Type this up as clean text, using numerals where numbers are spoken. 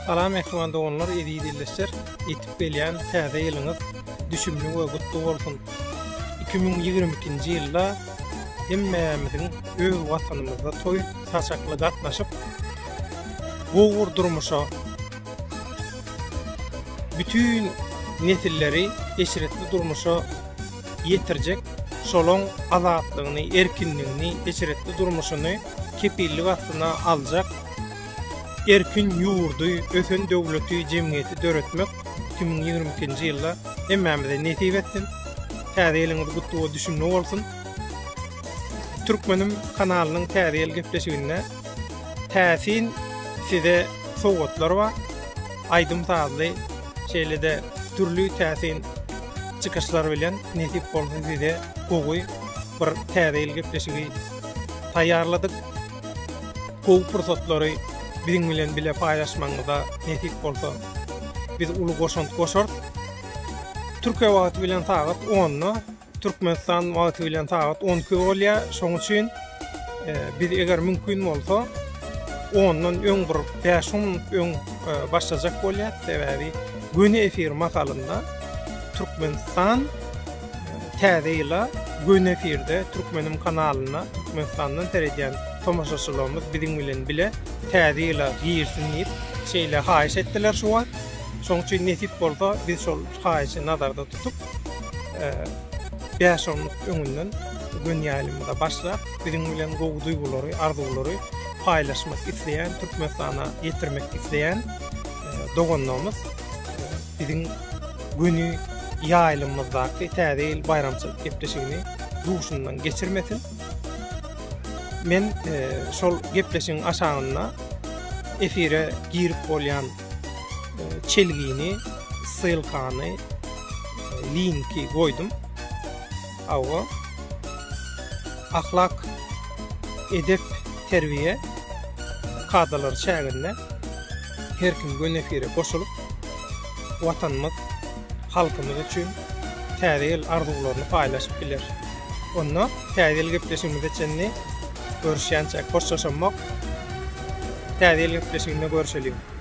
Salam mähriban doganlar, eziz ildeşler! Ýetip gelýän täze ýylyňyz düşümli we gutly bolsun! 2022-nji ýylda hemmämiziň öz Watanymyzda toý saçakly gatnaşyp, gowy bir durmuşa, bütin nesilleri eşretli durmuşa ýetirjek, şolaň azatlygyny, erkinligini, eşretli durmuşyny kepillik astyna aljak erkin ýurdy, ösen döwleti, jemgyýeti döretmek 2022-nji ýylda hemmämize nesip etsin. Täze ýylyňyz gutly we düşümli bolsun! Türkmenim kanalynyň täze ýyl gepleşiginde täsin size sowgatlar bar. Aýdym-sazly, şeýle-de dürli täsin çykyşlar bilen nesip bolsa size gowy bir täze ýyl gepleşigi taýýarladyk. Gowy pursatlary biziň bilen bile paýlaşmagyňyza nesip bolsa biz uly goşant goşarys. Türkiýe wagty bilen sagat onda, Türkmenistan wagty bilen sagat 12 bolýar. Şonuň üçin e, biz eger mümkin bolsa ondan öň bir 5-10 minut öň e, başlajak bolýar. Sebäbi göni efir mahalynda Türkmenistan e, täze ýyla göni efirde Türkmenim kanalynda Türkmenistandan seredýän tomaşaçylarymyz biziň bilen bile täze ýyla girsin diýip şeýle haýyş etdiler şu wagt. Şonuň üçin nesip bolsa biz şol haýyşy nazarda tutup 5-10 minut öňünden gün ýaýlymyza başlap, biziň bilen gowy duýgulary, arzuwlary paýlaşmak isleýän, Türkmenistana ýetirmek isleýän doganlarymyz biziň göni ýaýlymymyzdaky Täze ýyl baýramçylyk gepleşigini duşundan geçirmesin. Men şol gepleşigiň aşagynda efire girip bolýan çelgini, ssylkany, linki goýdum. Hawa. Ahlak, edep, terbiýe kadalary çäginde her kim göni efire goşulyp, Watanymyz, halkymyz üçin Täze ýyl arzuwlaryny paýlaşyp biler. Onda Täze ýyl gepleşigimize çenli görüşýänçäk hoşlaşamok. Täze ýyl gepleşiginde görüşeliň.